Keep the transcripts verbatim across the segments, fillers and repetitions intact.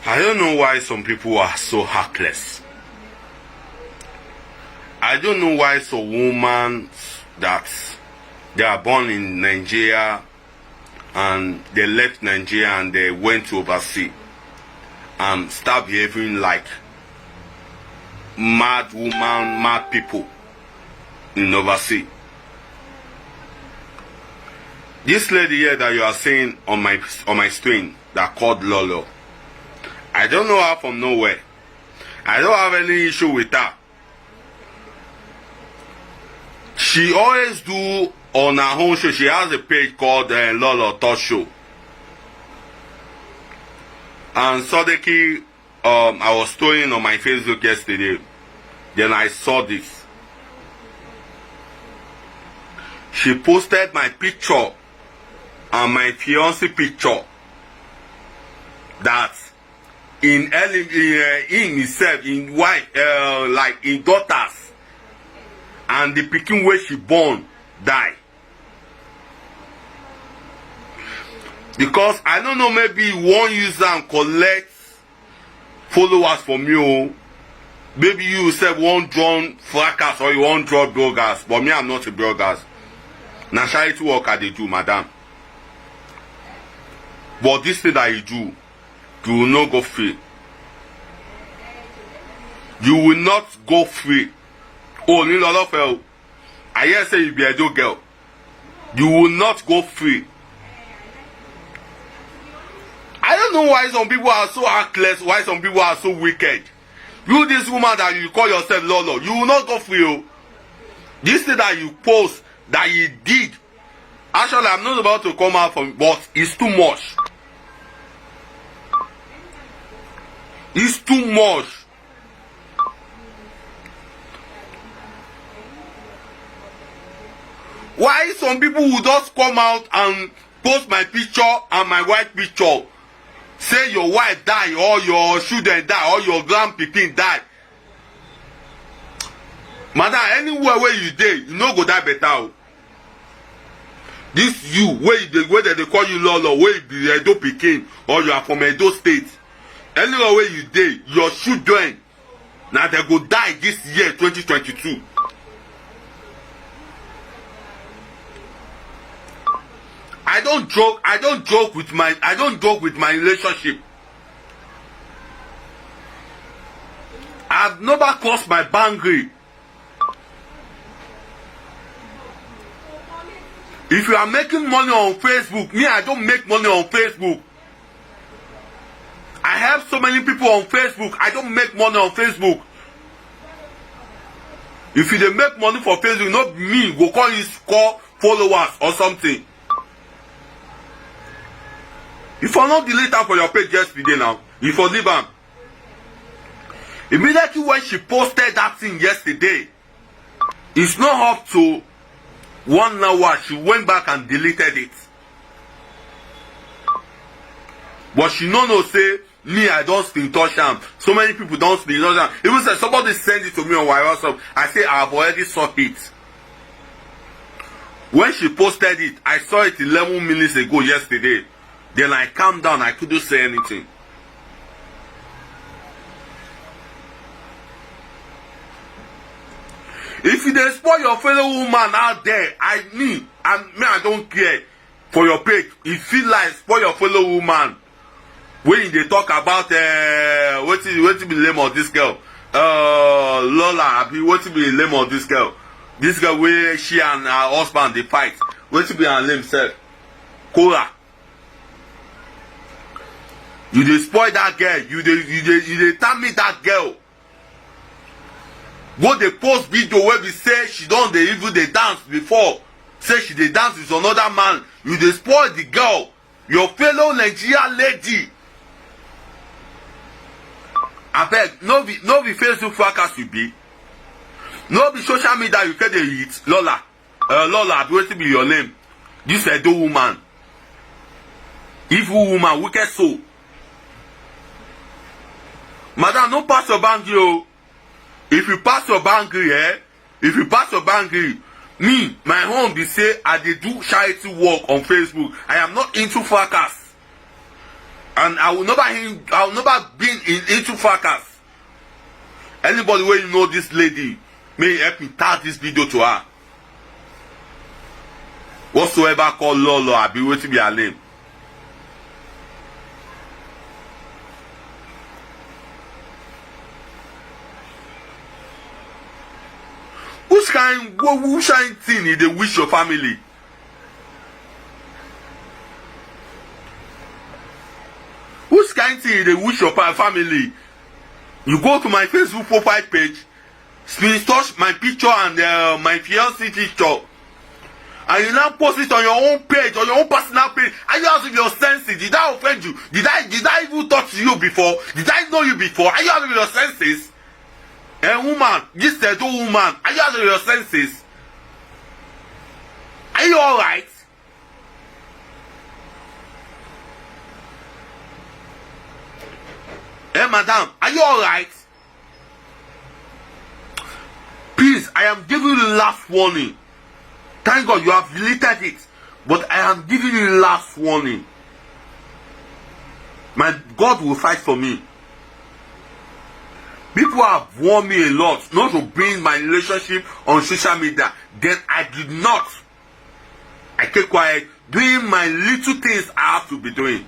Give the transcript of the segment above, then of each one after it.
I don't know why some people are so heartless. I don't know why some women that they are born in Nigeria and they left Nigeria and they went to overseas and start behaving like mad woman, mad people in overseas. This lady here that you are seeing on my on my screen that called Lolo, I don't know her from nowhere. I don't have any issue with her. She always do on her own show. She has a page called uh, Lolo Talk Show. And Sodeki, um, I was scrolling on my Facebook yesterday. Then I saw this. She posted my picture and my fiancé picture that in Elim, in, uh, in himself, in wife, uh, like in daughters, and the pikin wey she born die. Because I don't know, maybe you wan use am collect followers for me o. Maybe you sef wan join fracas or you wan join bloggers, but me, I'm not a bloggers. Na charity work I dey do, madam. But this thing that you do, you will not go free. You will not go free. Oh, ní lọ lọ́fẹ̀ẹ́ o. I hear say you be Edo girl. You will not go free. I don't know why some people are so heartless, why some people are so wicked. You, this woman that you call yourself Lolo, you will not go free o. This thing that you post, that you did, actually, I'm not about to come out from, but it's too much. It's too much. Why some people will just come out and post my picture and my wife picture, say your wife die or your children die or your grandpikin die? Madam, anywhere where you dey, you no go die better o. This you wey you dey, wey dem dey call you Lolo, wey you be Edo pikin or you are from Edo State, anywhere where you dey, your children na dem go die this year, twenty twenty-two. I don't joke. I don't joke with my. I don't joke with my relationship. I've never crossed my boundary. If you are making money on Facebook, me, I don't make money on Facebook. I help so many people on Facebook. I don't make money on Facebook. If you dey make money for Facebook, no be me go call you, call followers or something. If I no delete am for your page yesterday now, if I leave am, immediately when she posted that thing yesterday, it's not up to one hour, she went back and deleted it. But she no know say me, I don screen touch am. So many people don screen touch am. Even say somebody send it to me on my WhatsApp. I say, "I've already saw it." When she posted it, I saw it eleven minutes ago yesterday. Then I calm down. I couldn't say anything. If you dey spoil your fellow woman out there, I mean, I, me, I don't care for your page. If you like spoil your fellow woman, when you dey talk about uh, wetin wetin be the name of this girl, uh, Lola, abi wetin be the name of this girl? This girl wey she and her husband dey fight. Wetin be her name sef? Kora. You dey spoil that girl. You dey you dey you dey tarnish that girl. Go dey post video wey be say she don dey even dey dance before. Say she dey dance with another man. You dey spoil the girl, your fellow Nigeria lady. Abeg, no be no be Facebook fracas you be. No be social media you take dey eat, Lola. Uh, Lola, abi wetin be your name? This Edo woman. Evil woman, wicked soul. Madam, no pass your boundary o. If you pass your boundary, eh? If you pass your boundary, me, my own be say I dey do charity work on Facebook. I am not into fracas. And I will never, I will never be in, into fracas. Anybody wey you know this lady, may you help me tag this video to her. Whatsoever call Lolo, I be waiting be her name. Which kind, wh- which kind thing you dey wish your family? Which kind thing you dey wish your pa- family? You go to my Facebook profile page, screenshot my picture and uh, my fiancé picture, and you now post it on your own page, on your own personal page. Are you out of your senses? Did I offend you? Did I did I even talk to you before? Did I know you before? Are you out of your senses? A woman, this is a woman. Are you out of your senses? Are you all right? Hey, madam, are you all right? Please, I am giving you the last warning. Thank God you have deleted it, but I am giving you the last warning. My God will fight for me. People have warned me a lot not to bring my relationship on social media. Then I did not. I keep quiet, doing my little things I have to be doing.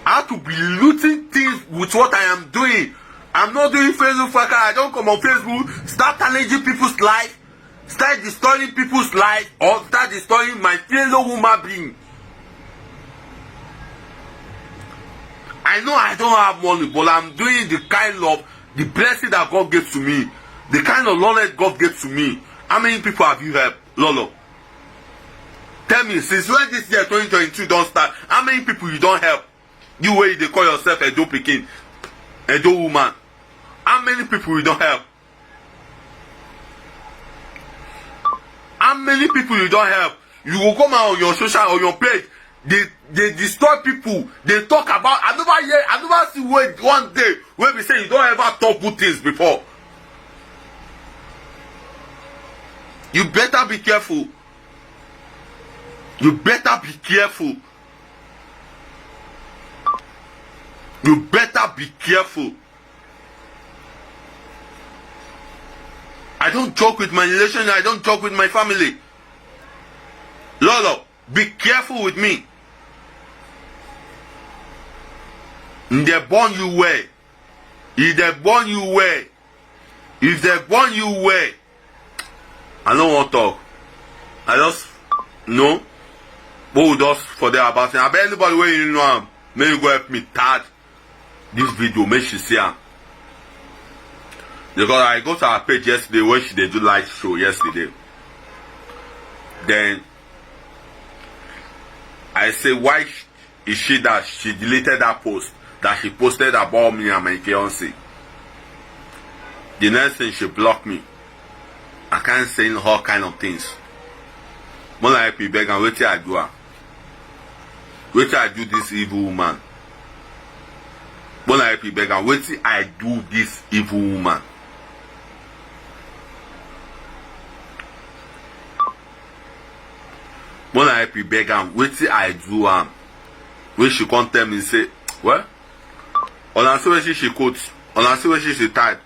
I have to be looting things with what I am doing. I'm not doing Facebook fucker. I don't come on Facebook, start challenging people's life, start destroying people's life, or start destroying my fellow human being. I know I don't have money, but I'm doing the kind of the blessing that God gave to me, the kind of knowledge God gave to me. How many people have you helped, Lolo? Tell me, since when this year twenty twenty-two don't start, how many people you don't help? You way they call yourself a dope pikin, a dope woman. How many people you don't help? How many people you don't help? You will come out on your social, on your page. They they destroy people. They talk about. I never hear. I never see where one day where we say you don't ever talk good things before. You better be careful. You better be careful. You better be careful. I don't joke with my relation. I don't joke with my family. Lolo, be careful with me. If they born you well, if they born you well, if they born you well, I no wan talk. I just know. But we just for there about it. I bet anybody wey you know am, may you go help me tag this video, make she see am. Because I go to her page yesterday when she dey do live show yesterday. Then I say, why sh- is she that she deleted that post that she posted about me and my fiancé? The next thing, she blocked me. I can't say all kind of things. When I help you beg and wetin I do am? Wetin I do this evil woman? When I help you beg and wetin I do this evil woman? When I help you beg am, wetin I do am? When she come tell me say, well, una see wetin she quote, una see wetin she type.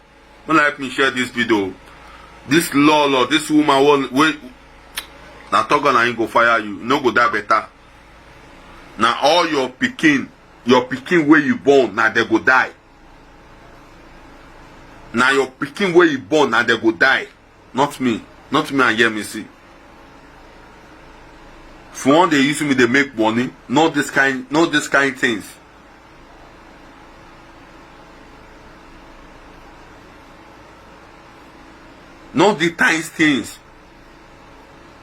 Una help me share this video. This Lolo, this woman, one wey na talk na him go fire you, no go die better. Na all your pikin, your pikin wey you born, na they go die. Na your pikin wey you born, na they go die. Not me. Not me and hear me see. If you want they use me, they make money. Not this kind, not this kind things. Not the kind things.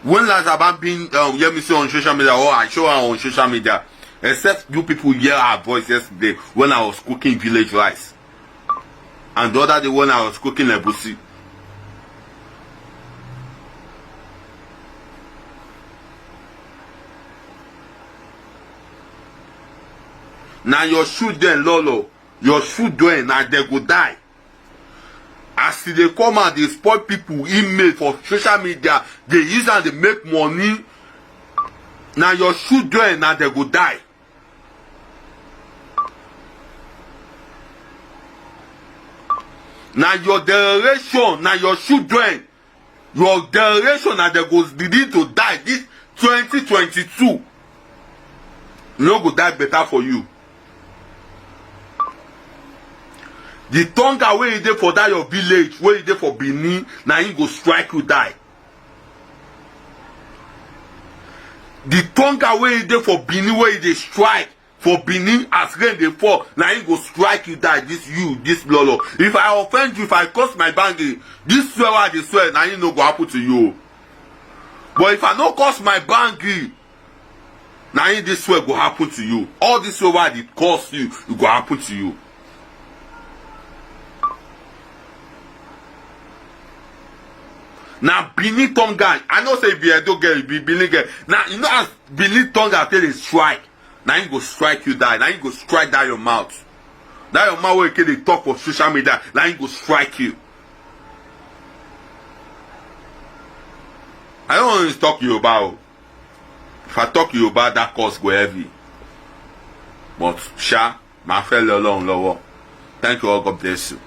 When last have I been um, hear me say on social media or I show her on social media? Except you people hear her voice yesterday when I was cooking village rice. And the other day when I was cooking egusi. Now your children, Lolo, your children, now they go die. I As e dey come out dey spoil people image for social media, dey use am dey make money. Na your children na dem go die. Na your generation, na your children, your generation na dem go begin to die this twenty twenty-two. No go die better for you. The thunder wey e dey for that your village, wey e dey for Benin, na him go strike you die. The thunder wey e dey for Benin, wey e dey strike for Benin as rain dey fall, na him go strike you die. This you, this lolo. If I offend you, if I curse my bangi, this swear wey I dey swear, na him no go happen to you. But if I no curse my bangi, na him this swear go happen to you. All this swear wey I dey curse you, e go happen to you. Na Benin thunder. I know say you be Edo girl, you be Benin girl. Na, you know as Benin thunder take dey strike, na him go strike you die. Na him go strike that your mouth. That your mouth wey you take dey talk for social media, na him go strike you. I don't want to talk Yoruba o. If I talk Yoruba, that curse go heavy. But sha, màá fẹ́ lọ Ọlọ́run lọ́wọ́. Thank you all. God bless you.